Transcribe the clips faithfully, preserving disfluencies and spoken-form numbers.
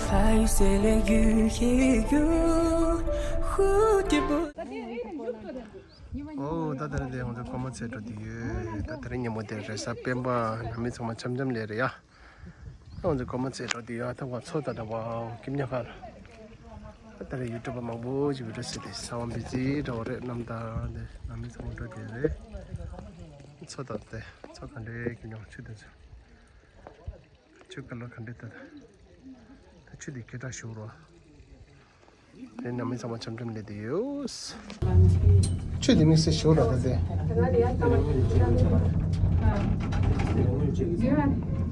还有谁来遇也有蝴蝶不 ཨོ་ད་དེ་རིང་དེ་ང་ཚོ་ཀོ་མ་ཚལ་འགྲོ་དུས་ཡོད། ད་དེ་རིང་ཉིན་མོ་དེ་རེས་གཟའ་སྤེན་པ། ནང་མི་ཚང་མ་འཆམ་འཆམ་ལས་རེད་ཡ། ད་ང་ཚོ་ཀོ་མ་ཚལ་འགྲོ་དུས་ཡ། ད་ང་ཚོ་ད་ད་བ་ཀིམ་ཉ་ཁར། ད་དེ་རིང་ཡུ་ཊུབ་པ་མང་པོ་ཞིག་བི་ཌིའོ་བཟོས་ཏེ་གསང་བ་བི་ཛི་འདྲ་བོ་རེད། གནམ་ད་དེ་ནང་མི་ཚང་མ་འགྲོ་དུས་རེད། ཚོ་ད་དེ་ཚོ་ག་འདྲའི་ཀིམ་ཉ་ཁར་ཆུ་དེ་ཚོ། ཆུ་ཀ་ལོ་ག་འདྲ་ད། ད་ཆུ་དེ་སྐད་གྲགས་ཞུ་རོ། དེ་ནང་མི་ཚང་མ་འཆམ་འཆམ་ལས་དེ་ཡོད། ཆུ་དེ་དམིགས་བསལ་ཞུ་རོ་ད་དེ།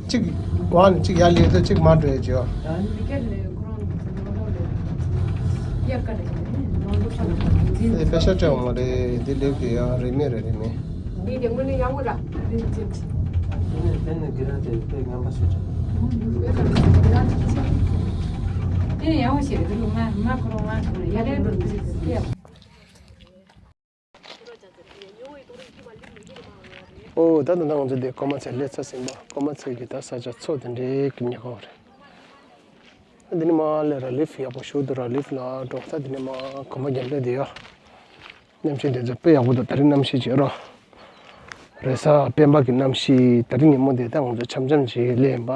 གཅིག་བ་ནི་གཅིག་ཡར་ལེན་དུས་གཅིག་མར་འགྲོ་ཡ་བྱོས། དེ་པེ་ཤ་སྤྲད་འོང་བ་རེད། དེ་ལེབ་དེ་ཡང་རིན་མེད་རེད། རིན་མེད། དེ་ནས་དེ་ནས་གི་ར་དེ་དཔེ་ངན་པ་ཞིག་ཅིག་དེ་ནས་ཡག་པོ་ཞིག་རེད། དེ་ལུག་ང་ང་ཁོ་རང་ང་ཁོ་རང་ཡ་ལེ་འགྲོ་འདུག་ཟེར་ཏེ། ཨོ་ད་ད་ལྟ་ང་ཚོ་དེ་ཀོ་མ་ཚལ་སླེབས་ཚར་ཟིན་པ། ཀོ་མ་ཚལ་གི་ད་ས་ཆ་ཚོ་དེ་འདྲའི་ཀིམ་ཉ་ཁར་རེད། འདི་ནས་མར་སླེབས་ར་ལིབ་ཡག་པོ་ཞིག་འདུག་ར། ལིབ་ལ་འགྲོ། ད་འདི་ནས་མར་གོམ་པ་རྒྱབ་སླེབས་དེ་ཡ། གནམ་གཤིས་དེ་ཚོ་དཔེ་ཡག་པོ་འདུག་ད་རིང་གནམ་གཤིས་བྱས་རོ། རེས་གཟའ་སྤེན་པ་གི་གནམ་གཤིས། ད་རིང་ཉིན་མོ་དེ་ད་ང་ཚོ་འཆམ་འཆམ་བྱས་སླེབས་ཡིན་པ།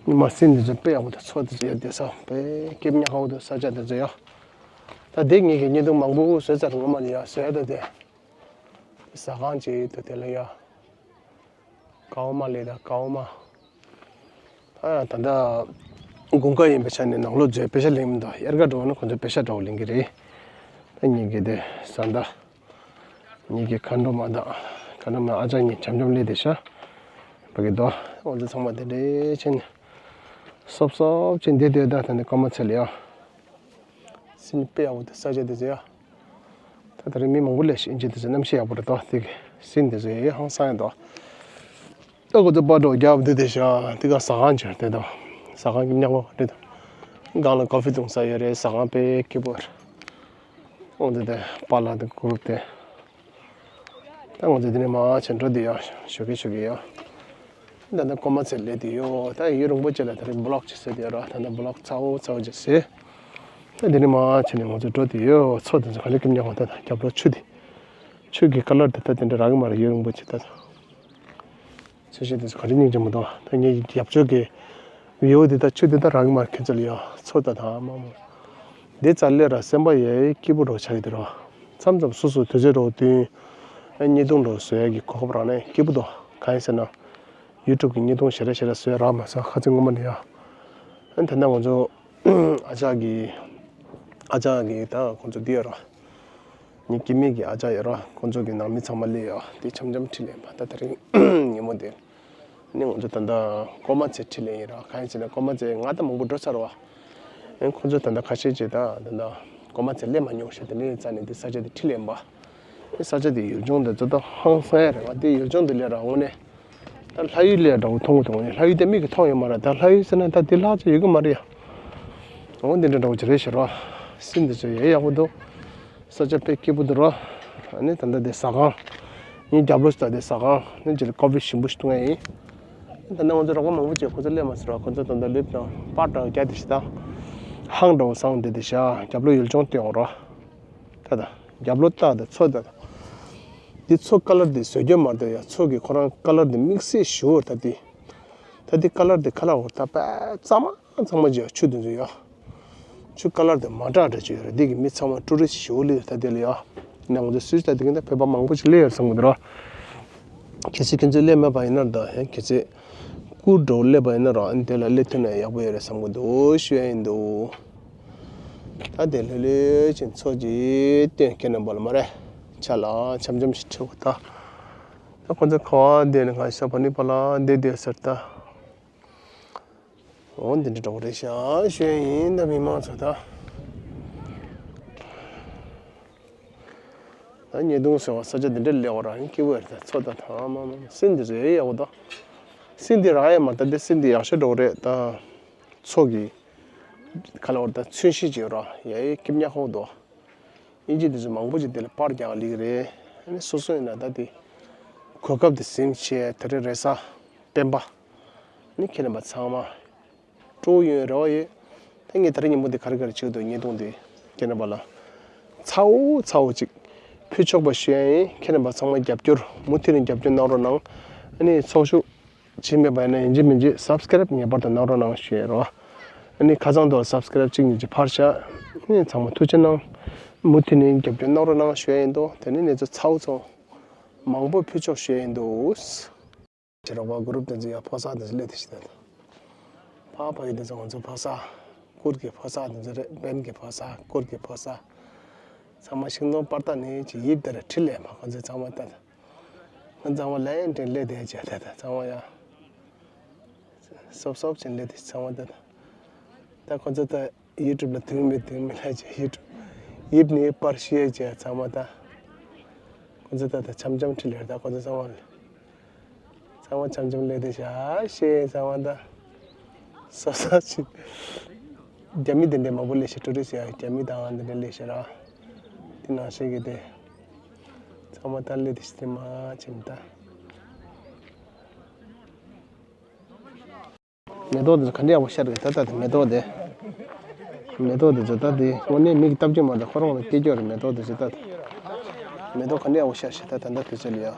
ཉི་མ་སྲིན་དེ་ཚོ་དཔེ་ཡག་པོ་འདུག་ཚོ་དེ་ཚོ་ཡ་བསྡད་ས་དཔེ་སྐྱིད་ཉག་ཁ་པོ་འདུག་ས་ཆ་དེ་ཚོ་ཡ། ད་དེ་ངེད་ཀྱི་བརྙན་ཐུང་མང་པོ་བཟོས་ཚར། ངོ་མ་ནི་ཡ་བཟོས་ད་དེ། ཟ་ཁང་ཅིག་འདུག་དེ་ལ་ཡ། ཀའོ་མ་ལས་ད་ཀའོ་མ། ད་ད་ལྟ་དགུན་ཁ་ཡིན་པའི་ཆ་ནས་ནང་ལོགས་ཚོས་པེ་ཤ་ལེན་མི་འདུག་དབྱར་ཁ་འགྲོ་ན་ཁོ་ཚོས་པེ་ཤ་འདྲ་བོ་ལེན་གི་རེད། ད་ངེད་ཀྱི་དེ་བཟའ་ཟླ། ངེད་ཀྱི་མཁའ་འགྲོ་མ་དང་། མཁའ་འགྲོ་མ་ཨ་ཅག་གཉིས་འཆམ་འཆམ་སླེབས་བསྡད་ཤག་ཕ་གི་དོ། ང་ཚོ་ཚང་མ་དེ་འདྲས་བྱས་ནས་སོབ་སོབ་བྱས་བསྡད་དེ། ད་ད་ནི་ཀོ་མ་ཚལ་ལ་ཡ། སྲིན་དཔེ་ཡག་པོ་འདུག་ས་ཆ་དེ་ཚོ་ཡ། ད་ད་རེས་མི་མང་པོ་སླེབས་ཤག་ཨིན་ཇི་དེ་ཚོ་གནམ་གཤིས་ཡག་པོ་རེད་དོ། དེ་གི་སྲིན་དེ་ཚོ་ཡ་ཧང་སང་ཡ་དོ། ད་ཁོ་ཚོ་པར་འདྲ་བོ་རྒྱབ་བསྡད་བསྡད་ཤག་དེ་ག་ཟ་ཁང་ཅིག་རེད་དོ། ཟ་ཁང་གི་ཉག་པོ་རེད་དོ། སྒང་ལ་ཀོ་ཕི་བཏུང་ས་ཡོད་རེད། ཟ་ཁང་དཔེ་སྐྱིད་པོ་རེད། འོ་དེ་དེ་པཱ་ལགས་དེ་གུ་རུབ་དེ། ད་ང་ཚོ་དེ་ནས་མར་ཕྱིན་འགྲོ་དེ་ཡ། ཞོགས་ཀས་ཞོགས་ཀས་ཡ། ད་ལྟ་ཀོ་མ་ཚལ་སླེབས་དེ་ཡོད། ད་ཡུན་རིང་པོ་ཅིག་ལ་དེ་རིང་བི་ལོག་ཅིག་བཟོས་དེ་ཡོད་ར། ད་ལྟ་བི་ལོག་ཚ་བོ་ཚ་བོ་ཅིག་བཟོས། ད་དེ་ནས་མར་ཕྱིན་ནས་ང་ཚོ་འགྲོ་དེ་ཡོད། ཚོ་དེ་ཚོ་ག་ལེ་སྐྱིད་ཉག་ཁ། ད་ད་རྒྱབ་ལོགས་ཆུ་དེ། ཆུ་གི་ཀ་ལར་དེ་ད་དེ་འདྲ་རག་གི་མ་རེད། ཡུན་རིང་པོ་ཅིག་ད། ཆུ་ཤེལ་དེ་ཚོ་ག་རེ་སྙིང་རྗེ་མོ་འདུག་ད་ངའི་རྒྱབ་ཕྱོགས་ཀྱི་བིའུ་དེ་ད་ཆུ་དེ་ད་རག་གི་མ་རེད། ཁྱེད་ཚོ་ལ་ཡ་ཚོ་ད་ད་མ་མོ། དེ་རྩ་ལས་ར་སེམས་པ་ཡ་སྐྱིད་པོ་འདྲ་བོ་ཆགས་ཀྱི་འདུག་ར། མཚམས་མཚམས་སོ་སོ་དུས་ཚོད་འདྲ་བོ་བསྟུན། ཨ་བརྙན་ཐུང་འདྲ་བོ་བཟོ་ཡ་གི་གོ་སྐབས་རག་ན་སྐྱིད་པོ་འདུག་གང་ཡིན་ཟེར་ན། ཡུ་ཊུབ་གི་བརྙན་ཐུང་ཞེ་དྲག་ཞེ་དྲག་བཟོ་ཡ་རག་མ་སོང་། ཁ་རྩང་ངོ་མ་ནས་ཡ། ཨ་ད་ལྟ་ང་ཚོ་ཨ་ཅག་གི་ཨ་ཅག་གི་ད་ཁོང་ཚོ་འདི་ཡོད་ར། ངའི་སྐྱེ་དམན་གྱི་ཨ་ཅག་ཡོད་ར། ཁོང་ཚོ་གི་ནང་མི་ཚང་མ་སླེབས་ཡོད། དེ་འཆམ་འཆམ་ཁྲིད་ལེན་པ། ད་དེ་རིང་ཉིན་མོ་དེ་ནི་ང་ཚོ་ད་ལྟ་ཀོ་མ་ཚལ་ཁྲིད་ལེན་ཡིན་ར། གང་ཡིན་ཟེར་ན་ཀོ་མ་ཚལ་ང་ད་མང་པོ་འགྲོ་ཚར་བ། ཨེ་ཁོང་ཚོ་ད་ལྟ་ཁ་ཤས་ཅིག་ད་ད་ལྟ་ཀོ་མ་ཚལ་སླེབས་མ་མྱོང་ཤག་དེ་ནས་རྩ་ནས་དེ་ས་ཆ་དེ་ཁྲིད་ལེན་པ། དེ་ས་ཆ་དེ་ཡུལ་ལྗོངས་དེ་ཚོ་ད་ཧང་སང་ཡ་རེད་བ། དེ་ཡུལ་ལྗོངས་དེ་ལས་ར་དངོས་གནས། ད་ལྷ་ཡུལ་ལས་འདྲ་བོ་མཐོང་གི་འདུག་ལྷ་ཡུལ་དེ་མིག་གིས་མཐོང་ཡོད་མ་རེད། ད་ལྷ་ཡུལ་ཟེར་ན་ད་དེ་ལྷག་ཅིག་ཡོད་ཀྱི་མ་རེད་ཡ། འོ་འདི་འདྲ་འདྲ་བོ་ཅིག་རེད་ཤག་ར། སྲིན་འདི་ཚོ་ཡ་ཡག་པོ་འདུག་ས་ཆ་དཔེ་སྐྱིད་པོ་འདུག་ར། ཨ་ནི་ད་ལྟ་དེ་ཟ་ཁང་། ངའི་རྒྱབ་ལོགས་སུ་ད་དེ་ཟ་ཁང་ནི་ཅིག་ཀོ་ཕི་ཞིམ་པོ་ཞིག་འཐུང་ཡ་ཡིན། ད་ལྟ་ང་ཚོ་རོགས་པ་མང་པོ་ཅིག་ཁོ་ཚོ་སླེབས་མ་སོང་ར། ཁོ་ཚོ་ད་ལྟ་ལིབ་དང་པར་འདྲ་བོ་རྒྱག་བསྡད་ཤག་ད་ཧང་འདྲ་བོ་སང་བསྡད་བསྡད་ཤག་རྒྱབ་ལོགས་ཡུལ་ལྗོངས་སྟོན་འོང་ར། ད་ད་རྒྱབ་ལོགས་ལྟ་ད་མཚོ་ད་ད། འདི་མཚོ་ཀ་ལར་འདི་བཟོ་རྒྱུ་མ་གཏོགས་ཡ། མཚོ་གི་ཁོ་རང་ཀ་ལར་འདི་དམིགས་བསལ་ཞུ་བར་ད་འདི། ད་འདི་ཀ་ལར་འདི་ཁ་ལག་འོར་ད་པ་གཙང་མ་གཙང་མ་ཅིག་ཡ། ཆུ་འདི་ཚོ་ཡ། ཆུ་ཀ་ལར་འདི་མ་འདྲ་འདྲ་ཅིག་ཡོད་རེད། འདི་གི་མི་ཚང་མ་ཀྲུ་རི་སི་ཞུ་ལི་ད་འདི་ལ་ཡ། ནང་ཚོ་སུས་ད་འདི་གི་ད་བོད་པ་མང་པོ་ཅིག་སླེབས་ཡོད་བསམ་གི་འདུག་ར། གལ་སྲིད་ཁྱེད་ཚོས་སླེབས་མེད་པ་ཡིན་ན་ད་ཧེ་གལ་སྲིད་སྐུ་འགྲོ་སླེབས་པ་ཡིན་ན་ར་ཨ་ནི་དེ་ལ་སླེབས་ཐུབ་ན་ཡག་པོ་ཡོད་རེད་བསམ་གི་འདུག་ཞུ་ཡ་ཡིན་འདུག་ད་དེ་ལྷོད་ལྷོད་ཅིག་མཚོ་ཅིག་སྟོན་ཁྱེད་རྣམ་པ་ལ་མ་རེད། ཆ་ལ་འཆམ་འཆམ་ཞིག་ཁྲིད་འོ་ད། ད་ཁོ་ཚོ་ཁ་བ་འདི་ནི་ང་ཤ་བ་ནི་པ་ལ་འདི་འདི་ཟེར་ད། འོ་འདི་འདྲ་འདྲ་བོ་རེད་ཤག་ཞུ་ཡ་ཡིན་ད་མི་མང་ཚོ་ད། ད་ཉེ་དུང་ཟེར་བ་ས་ཆ་འདི་འདྲ་སླེབས་པ་རང་སྐྱིད་པོ་རེད། ད་མཚོ་ད་ཐང་མ་མ་སྲིན་འདི་ཚོ་ཡ་ཡག་པོ་འདུག་སྲིན་འདི་རག་ཡ་མ་ད་འདི་སྲིན་འདི་ཡག་ཤོས་འདྲ་བོ་རེད་ད། མཚོ་གི་ཁ་ལ་བར་ད་ཚོན་ཤིང་ཅིག་ཡོད་ར། ཡ་ཡི་སྐྱིད་ཉག་ཁོག་འདུག་ཨིན་ཇི་འདི་ཚོ་མང་པོ་ཅིག་འདི་ལ་པར་རྒྱག་ག་སླེབས་ཀྱི་རེད། ཨ་ནི་སོ་སོ་ཡིན་ན་ད་འདི་གོ་སྐབས་འདི་ཟིན་བྱས་ད་རེས་རེས་གཟའ་སྤེན་པ་ནི་ཁྱེད་རྣམ་པ་ཚང་མ། སྤྲོ་ཡོང་རེ་བ་ཡོད། ད་ངས་ད་རེས་ཉིན་མོ་འདི་ག་རེ་ག་རེ་བྱེད་འདུག་བརྙན་ཐུང་འདི་ཁྱེད་རྣམ་པ་ལ་ཚ་བོ་ཚ་བོ་ཅིག་ཕུལ་ཆོག་པ་ཞུ་ཡ་ཡིན། ཁྱེད་རྣམ་པ་ཚང་མ་རྒྱབ་སྐྱོར་མུ་མཐུད་ནས་རྒྱབ་སྐྱོར་གནང་རོགས་གནང་། ཨ་ནི་ཚོགས་ཞུགས་བྱེད་མེད་པ་ཡིན་ན་ཡིན་གཅིག་མིན་གཅིག་སབ་སི་ཀེ་རེབ་ངེས་པར་དུ་གནང་རོགས་གནང་ཞུ་ཡ་རོ། ཨ་ནི་ཁ་སང་དུ་སབ་སི་ཀེ་རེབ་གཅིག་གཉིས་ཅིག་ཕར་བཞག་ཨ་ནི་ཚང་མ་ཐུགས་རྗེ་གནང་། མུ་མཐུད་ནས་རྒྱབ་སྐྱོར་གནང་རོགས་གནང་ཞུ་ཡ་ཡིན་འདུག་དེ་ནས་ནས་ཚོ་ཚ་བོ་ཚོ་མང་པོ་ཕུལ་ཆོག་ཞུ་ཡ་ཡིན་འདུག་ཅེས་རོགས་པ་གུ་རུབ་དེ་ཚོ་ཡང་ཕོ་གསར་དེ་ཚོ་སླེབས་དེ་ཞིག་དང་། ཕ་ཕ་ཡི་དེ་ཚོ་ང་ཚོ་ཕོ་གསར་ཀུར་གྱི་ཕོ་གསར་དེ་ཚོ་རེད། བན་གྱི་ཕོ་གསར་ཀུར་གྱི་ཕོ་གསར། ཚང་མ་ཤིང་སྡོང་པར་ཏ་ནས་ཅི་ཡིབ་དེ་རེད་ཁྲིད་ལས་མ་ཁོ་ཚོ་ཚང་མ་ལྟ་ད། ང་ཚང་མ་ལན་དྲན་སླེབས་དེ་བྱས་ད་ད་ཚང་མ་ཡང་སོབ་སོབ་ཅན་སླེབས་དེ་ཚང་མ་ལྟ་ད། ད་ཁོ་ཚོ་ད། ཡུ་ཊུབ་ལ་དུང་མེད་དུང་མེད་ལ་ཅིག་ཡུ་ཊུབ་ཡིབ་ནས་པར་ཤེས་བྱས་ཚང་མ་ད། ཁོ་ཚོ་ད་ད་འཆམ་འཆམ་ཁྲིད་ལེར་ད་ཁོ་ཚོ་ཚང་མ་ལ། ཚང་མ་འཆམ་འཆམ་ལས་དེ་བྱ་ཤེས་ཚང་མ་ད། སོ་སོ་ཅིག་རྒྱ་མི་དེ་འདྲས་མང་པོ་ལས་ཤེས་ཊུ་རི་སི་ཡ་རྒྱ་མི་དང་དེ་འདྲས་ལས་ཤེས་ར། དེ་ནང་བཞིན་གྱི་དེ། ཚང་མ་ད་ལས་དེ་ཤེས་དེ་མ་ཅིག་ད། མེ་ཏོག་དེ་ཚོ་ག་འདྲ་ཡག་པོ་ཤར་རེད་ད་ལྟ་དེ་མེ་ཏོག་དེ། མེ་ཏོག་དེ་ཚོ་ད་དེ་དངོས་གནས་མིག་གིས་ལྟ་རྒྱུ་མ་གཏོགས་ཁོ་རང་ལ་སྐྱེ་རྒྱུ་རེད་མེ་ཏོག་དེ་ཚོ་ད། མེ་ཏོག་ག་འདྲ་ཡག་པོ་ཤར་ཤག་ད་ད་ལྟ་དུས་ཚོད་ལ་ཡ།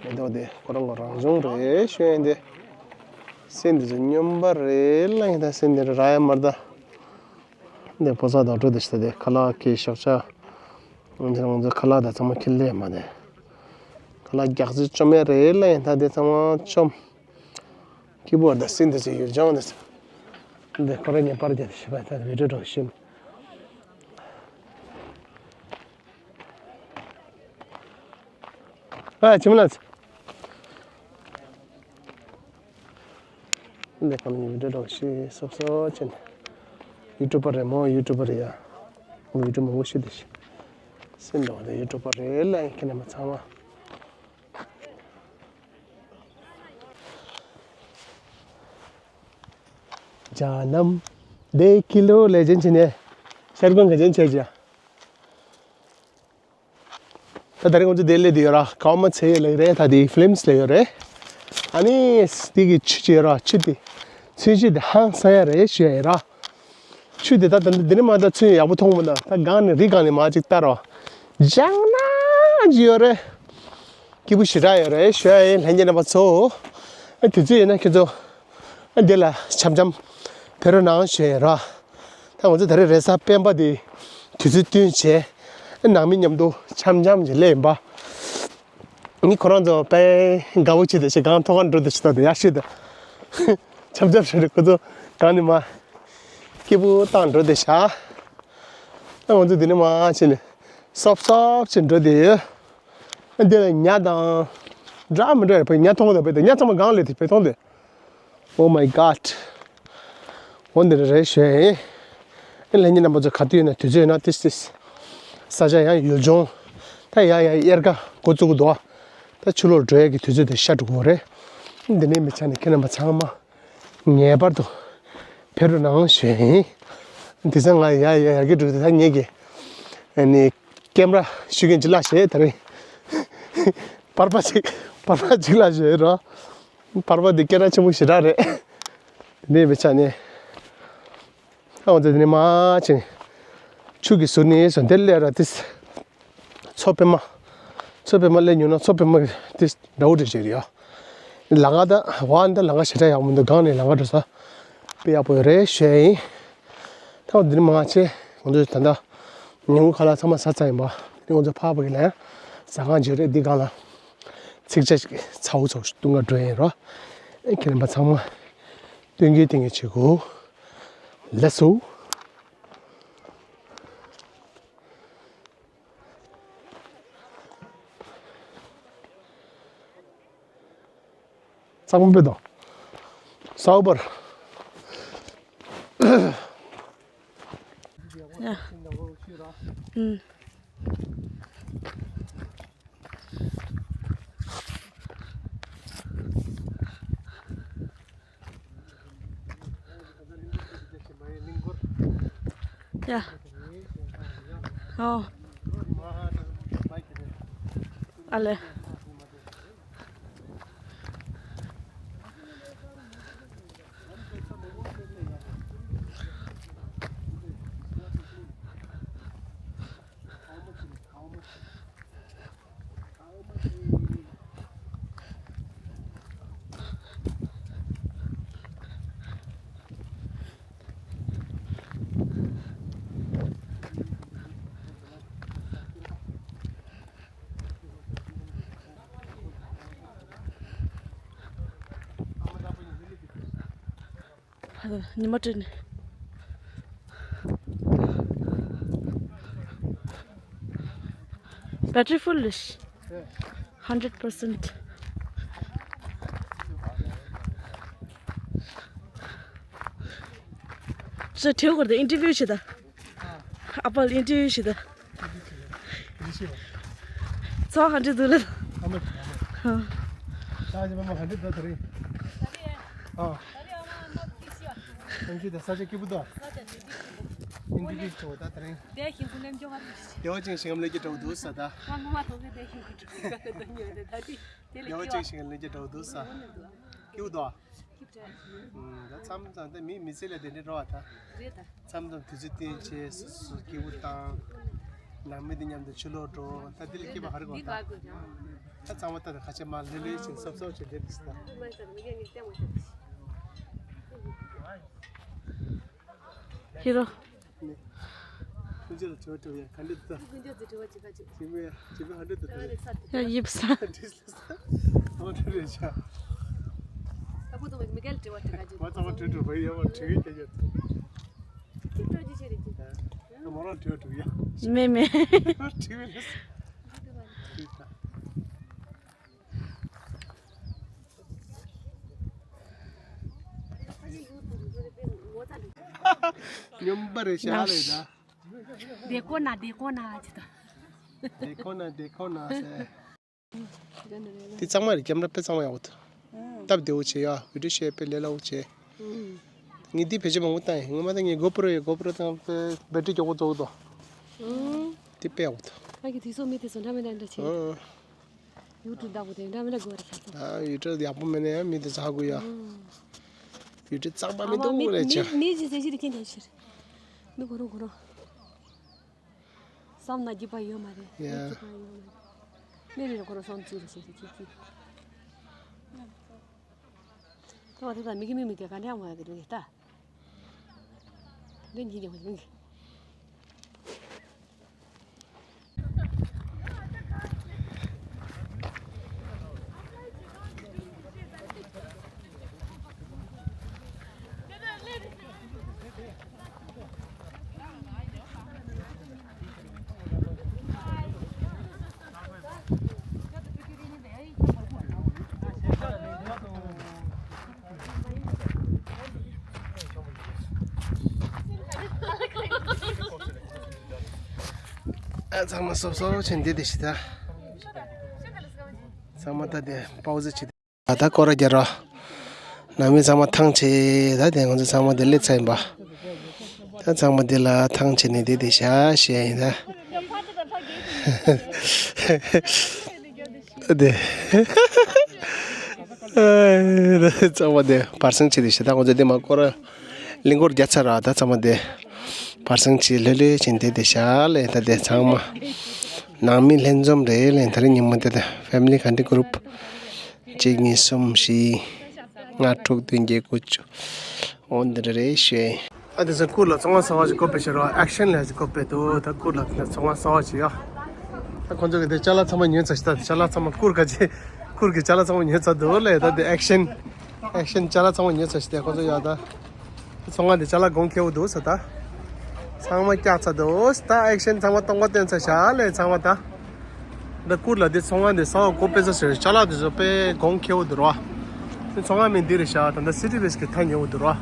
མེ་ཏོག་དེ་ཁོ་རང་གི་རང་བྱུང་རེད་ཤོད་ཡིན་དེ། སེམས་དེ་ཚོ་སྨྱོན་པ་རེད་ལ་ཡིན་ད་སེམས་དེ་ར་ཡ་མར་ད། འདི་ཕོ་གསར་དང་འགྲོ་དེ་ཤི་ད་དེ་ཁ་ལག་ཁྱེར་ཤག་ཤག་ང་ཚོ་ཁ་ལག་དང་ཚང་མ་ཁྱེར་ལས་མ་དེ། ཁ་ལག་རྒྱག་རྩིས་བཅོམ་ཡ་རེད་ལ་ཡིན་ད་དེ་ཚང་མ་བཅོམ། སྐྱིད་པོ་ད་སྲིན་དེ་ཚོ་ཡུལ་ལྗོངས་དེ་ཚོ། འདི་ཁོ་རང་ཉན་པར་རྒྱལ་ཞེས་པ་ད་བི་ཌིའོ་འགྲོ་ཤིན། ཨ་ཅི་མ་ལ་ཚེ། འདི་ཁོ་རང་ཉན་བི་ཌིའོ་འགྲོ་ཤི་སོབ་སོབ་ཅན། ཡུ་ཊུབ་པ་རེད་མོ་ཡུ་ཊུབ་པ་རེད་ཡ། ཡུ་ཊུབ་མང་པོ་ཤི་དེ་ཤི། སྲིན་འགྲོ་དེ་ཡུ་ཊུབ་པ་རེད་ལ་ཡིན་ཁྱེད་རྣམ་པ་ཚང་མ། ཇ་ནམ། དེ་ཀི་ལོ་ལས་ཅན་ཆེ་ནས། ཤར་གོང་ག་ཅན་ཆེ་ཅ། ད་ད་རེས་ང་ཚོ་དེ་ལས་དེ་ཡོད་ར་ཀའོ་མ་ཚེ་ཡོད་ལས་རེད་ད་དེ་ཕི་ལིམ་སི་ལས་ཡོད་རེད། ཨ་ནི་དེ་གི་ཆུ་ཅི་ཡོད་ར་ཆུ་དེ། ཚུན་ཆད་དེ་ཧང་སང་ཡ་རེད་ཞུ་ཡ་ཡོད་ར། ཆུ་དེ་ད་ད་འདི་ནི་མ་ད་ཚུན་ཡག་པོ་མཐོང་མི་འདུག་ད་སྒང་ནས་རི་སྒང་ནས་མ་ཅིག་ལྟ་རོགས། ལྗང་ན་ཅིག་ཡོད་རེད། སྐྱིད་པོ་ཞེ་དྲག་ཡོད་རེད་ཞུ་ཡ་ཡིན་ལྷན་རྒྱས་རྣམ་པ་ཚོ། ཨ་དུས་ཚོད་ཡིན་ན་ཁྱེད་ཚོ། ཨ་འདི་ལ་འཆམ་འཆམ་ཕེབས་རོགས་གནང་ཞུ་ཡ་ཡིན་ར། ད་ང་ཚོ་ད་རེས་རེས་གཟའ་སྤེན་པ་དེ་དུས་ཚོད་བསྟུན་བྱས། ཨ་ནང་མི་མཉམ་དུ་འཆམ་འཆམ་གྱི་སླེབས་ཡིན་པ། ངས་ཁོ་རང་ཚོ་དཔེ་དགའ་བོ་བྱེད་དེ་ཞེ་སྒང་ཐོག་ཁར་འགྲོ་དེ་ཞེ་ད་དེ་ཡག་ཤོས་དེ། འཆམ་འཆམ་ཞིག་རེད་ཁོ་ཚོ་སྒང་ནས་མ། སྐྱིད་པོ་བཏང་འགྲོ་དེ་ཤག་ཨ་ང་ཚོ་འདི་ནས་མར་ཕྱིན་ནས་སོབ་སོབ་ཕྱིན་འགྲོ་དེ་ཡོད། ཨ་འདི་ལ་ཉ་དང་། འདྲ་མི་འདྲ་ཡོད་པའི་ཉ་མཐོང་དང་བས་དང་ཉ་ཚང་མ་སྒང་ལས་དེ་བས་མཐོང་དེ། Oh my god. འོ་འདི་རེད་ཞེས། ཨ་ལྷན་རྒྱས་རྣམ་པ་ཚོ་ག་དུས་ཡིན་ན་དུས་ཚོད་ཡོད་ན་ཏིས་ཏིས། ས་ཆ་ཡང་ཡུལ་ལྗོངས། ད་ཡ་ཡ་དབྱར་ཁ་འགོ་བཙུགས་འདུག་ད་ཕྱི་ལོགས་འགྲོ་ཡ་གི་དུས་ཚོད་དེ་ཤར་འགྲོ་གི་རེད། འདི་ནས་མི་ཆ་ནས་ཁྱེད་རྣམ་པ་ཚང་མ། ངེས་པར་དུ་ཕེབས་རོགས་གནང་ཞུ་ཡིན། དེ་ཚེ་ང་ཡ་ཡ་ཡ་གི་འགྲོ་དེ་ད་ངེད་ཀྱི་ཨ་ནི་ཀེམ་ར་ཤུ་གིན་ཅི་ལ་ཞེས་ད་རེས་པར་པ་ཅིག་པར་པ་ཅིག་ལ་ཞེས་རོ། པར་པ་འདི་སྐད་གྲགས་ཆེན་པོ་ཞེ་དྲག་རེད། དེ་ནས་མི་ཆ་ནས་ཨ་འོ་ཙེ་དེ་ནས་མ་ཕྱིན་ཆུ་གི་ཟུར་ནས་སོ་འདིར་སླེབས་ར་དེ། མཚོ་པདྨ། མཚོ་པདྨ་སླེབས་མྱོང་ན་མཚོ་པདྨ་དེ་འདྲ་བོ་འདྲ་ཞིག་རེད་ཡ། ལམ་ཁ་ད་བ་འདི་ལམ་ཁ་ཞེ་དྲག་ཡག་མི་འདུག་སྒང་ནས་ལམ་ཁ་འགྲོ་ས། དཔེ་ཡག་པོ་ཡོད་རེད་ཞུ་ཡ་ཡིན། ད་འདི་ནས་མ་ཕྱིན་ང་ཚོ་ད་ལྟ་ཉིན་གུང་ཁ་ལག་ཚང་མ་ཟ་ཚར་ཡིན་པ། དེ་ནས་ང་ཚོ་ཕར་བ་གི་ལ་ཡང་ཟ་ཁང་ཅིག་རེད་འདི་སྒང་ལ། ཚིག་ཆ་ཞིག་ཚ་བོ་ཚ་བོ་ཞིག་བཏུང་ག་འགྲོ་ཡ་ཡིན་རོ། ཨེ་ཁྱེད་རྣམ་པ་ཚང་མ། སྟོན་གྱི་སྟོན་གྱི་བྱེད་དགོས། ལགས་སོ། གཙང་པོ་དང་། སའུ་པར། ཡ། ཨུམ། ཡ། ཨོ། ཨ་ལེ། ཉི་མ་སྤྲིན། Battery full is hundred percent. ཁྱོད་ཁྲིད་དགོས་དེ་ཨིན་ཊར་བིའུ་བྱེད་ད། ཨ་ཕར་ཨིན་ཊར་བིའུ་བྱེད་ད། ཚོགས་ག་འདྲ་འདུག་ལབ། ཨ་མ། ཨ། ད་ཅི་མ་མ་ག་འདྲ་འདུག་ད་རེད། ཨ། ཨ་ཅི་ད་ས་ཆ་སྐྱིད་པོ་འདུག་ཨིན་ཊར་བིའུ་བྱེད་ད་ད་རེད། བདེ་བ་ཅན་ཞིང་ཁམས་ལྷན་རྒྱས་འདྲ་བོ་འདུག་ས་ད། ང་ངོ་མ་ཐོག་གི་བདེ་ཞིང་ཁམས་འདྲ་བོ་འདུག་ད་ཉོ་དེ་ད་དེ་དེ་ལས་བདེ་བ་ཅན་ཞིང་ཁམས་ལྷན་རྒྱས་འདྲ་བོ་འདུག་ས། སྐྱིད་པོ་འདུག་ཨ། ད་མཚམས་མཚམས་ད་མི་མི་ཚེ་ལ་དེ་འདྲ་འགྲོ་བ་ད། རེད་ད། མཚམས་མཚམས་དུས་ཚོད་བསྟུན་བྱས་སོ་སོ་སྐྱིད་པོ་བཏང་། ནང་མི་དེ་མཉམ་དུ་ཕྱི་ལོགས་འགྲོ་ད་དེ་ལ་སྐྱིད་པ་ག་རེ་དགོས་ད། ད་ཚང་མ་ད་ཁ་ཆེ་མ་ལྷོད་ལྷོད་བྱས་སོབ་སོབ་བྱས་བསྡད་འདུག་ད། ཧི་རོ། ཀུན་སྤྱོད་ལ་དྲི་བ་དྲི་བ་ཡ་ག་འདྲ་འདུག་ད། ཀུན་སྤྱོད་ལ་དྲི་བ་བྱེད་ཁ་ཆེ། ཅི་མེད་ཡ་ཅི་མེད་ག་འདྲ་འདུག་ད། ཡ་ཡིབ་ས། ཨ་མ་དྲི་རེད་ཤག་ད་ཁོ་ཚོ་མི་འགལ་དྲི་བ་དྲི་ག་ཅིག་ང་ཚང་མ་དྲི་དྲི་བ་ཡ་མ་དྲི་གི་ཁྱེད་ཀྱི། ཁྱི་སྤྲོ་རྒྱུ་ཆེ་རེད་ཀྱི། ད་མོ་རང་དྲི་བ་དྲི་ཡ། མེད་མེད། དྲི་བ་རེད། དྲི་ད། སྙོམས་པ་རེད་ཤག་རེད་ད། དེ་ཀོ་ན་དེ་ཀོ་ན་ཅི་ད། དེ་ཀོ་ན་དེ་ཀོ་ན་ཟེར། དེ་གཙང་མ་རེད། ཀེམ་ར་དཔེ་གཙང་མ་ཡག་པོ་འདུག་སྟབས་བདེ་བོ་བྱས་ཡ། བི་ཌིའོ་ཤུ་ཡ་དཔེ་ལས་སླ་བོ་བྱས། ངས་འདི་བེད་སྤྱོད་མང་པོ་བཏང་ཡིན། སྔོན་མ་ད་ངས་གོ་པྲོ་ཡོད། གོ་པྲོ་དང་དཔེ་བེ་ཊི་རི་མགྱོགས་པོ་རྫོགས་འདུག་དེ་དཔེ་ཡག་པོ་འདུག་ཨ་ཀི་དེ་ཚོ་མི་དེ་ཚོ་འདྲ་མི་འདྲ་འདྲ་བྱས། ཡུ་ཊུབ་བདག་པོ་དེ་འདྲ་མི་འདྲ་དགོས་རེད་ཤག་ཨ་ཡུ་ཊུབ་ཡག་པོ་མེད་ན་ཡང་མི་དེ་ཚོ་ཧ་གོ་ཡ། ཡུ་ཊུབ་གཙང་མ་མི་འདུག་ལས་ཆ། མི་གཞན་ཟེར་གཞི་རེ་ཁྱེད་ཀྱང་ཤེས་རེད། མི་ཁོ་རང་ཁོ་རང་། བསམ་ན་རྒྱུས་པ་ཡོད་མ་རེད། ཡ། རྒྱུས་པ་ཡོད་མ་རེད། མི་རེ་རེ་ཁོ་རང་བསམ་ཚུལ་རེ་བྱེད་ཀྱི་ཀྱི་ཀྱི། ད་བ་དེ་དང་མི་གི་མི་མི་གི་ག་འདྲ་མ་ཡ་གི་རེད་ད། འདི་འགྱིང་ཀྱང་མི་གི། ཨ་ཚང་མ་སོབ་སོབ་བྱས་འདི་དེ་ཤི་ད། ཚང་མ་ད་དེ་པའོ་ཟི་བྱེད། ད་ད་སྐོར་ར་རྒྱག་རོགས། ནང་མི་ཚང་མ་ཐང་ཆད། ད་དེ་ང་ཚོ་ཚང་མ་དེ་སླེབས་ཚར་ཡིན་པ། ད་ཚང་མ་དེ་ལ་ཐང་ཆད་ནས་དེ་དེ་བཞག་བཞག་ཡིན་ད། དེ། ཚང་མ་དེ་བར་སེང་བྱེད་དེ་བཞག་ད་ང་ཚོ་དེ་མ་སྐོར་ར་གླིང་སྐོར་རྒྱག་ཚར་ར། ད་ཚང་མ་དེ་བར་སེང་བྱེད་ལྷོད་ལྷོད་བྱེད་དེ་དེ་བཞག་ལས། ད་དེ་ཚང་མ་ནང་མི་ལྷན་འཛོམས་རེད་ལས། ད་རེས་ཉིན་མོ་དེ་ད་ཕེ་མི་ལི་ག་འདྲ་གུ་རུབ། གཅིག་གཉིས་གསུམ་བཞི། ལྔ་དྲུག་བདུན་བརྒྱད་དགུ་བཅུ། འོ་འདི་འདྲ་རེད་ཤེས། ཨ་དེ་ཚོ་གུར་ལ་ཚོང་ཁང་གསར་པ་ཞིག་བཀོད་པའི་ཕྱིར་རོ། ཨེག་ཤན་ལ་ཞིག་བཀོད་པའི་འདུག་ད་གུར་ལ་ཚོང་ཁང་གསར་པ་ཞིག་ཡོད། ད་ཁོང་ཚོ་གི་དེ་ཅ་ལག་ཚང་མ་ཉོས་ཚར་ཤག་ད་ཅ་ལག་ཚང་མ་གུར་ག་ཅི། གུར་གི་ཅ་ལག་ཚང་མ་ཉོས་ཚར་འདུག་ལས། ད་དེ་ཨེག་ཤན། ཨེག་ཤན་ཅ་ལག་ཚང་མ་ཉོས་ཚར་ཤག་ད་ཁོང་ཚོ་ཡོད་ད། ཚོང་ཁང་དེ་ཅ་ལག་གོང་ཁེ་པོ་འདུག་ས་ད། ཚང་མ་བཀྱག་ཚར་འདུག་ད་ཨེག་ཤན་ཚང་མ་སྟོང་པ་བཏོན་ཚར་ཤག་ལས་ཚང་མ་ད། ད་གུར་ལ་དེ་ཚོང་ཁང་དེ་གསར་པ་བཀོད་པའི་ས་ཟེར་ཅ་ལག་དེ་ཚོ་དཔེ་གོང་ཁེ་པོ་འདུག་ར། དེ་ཚོང་ཁང་མིང་འདི་རེད་ཤག་ད་ལྟ་སི་ཊི་ཝེ་སི་ཊི་གི་ཐག་ཉེ་པོ་འདུག་ར།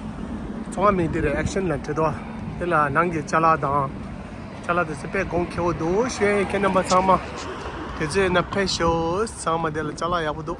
ཚོང་ཁང་མིང་འདི་རེད། ཨེག་ཤན་ལ་འབྲི་འདུག་དེ་ལ་ནང་གི་ཅ་ལག་དང་། ཅ་ལག་དེ་ཚོ་དཔེ་གོང་ཁེ་པོ་འདུག་ཤེས། ཁྱེད་རྣམ་པ་ཚང་མ་དེ་ཚོའི་ནང་ཕེབས་ཤོག་ཚང་མ་དེ་ལ་ཅ་ལག་ཡག་པོ་འདུག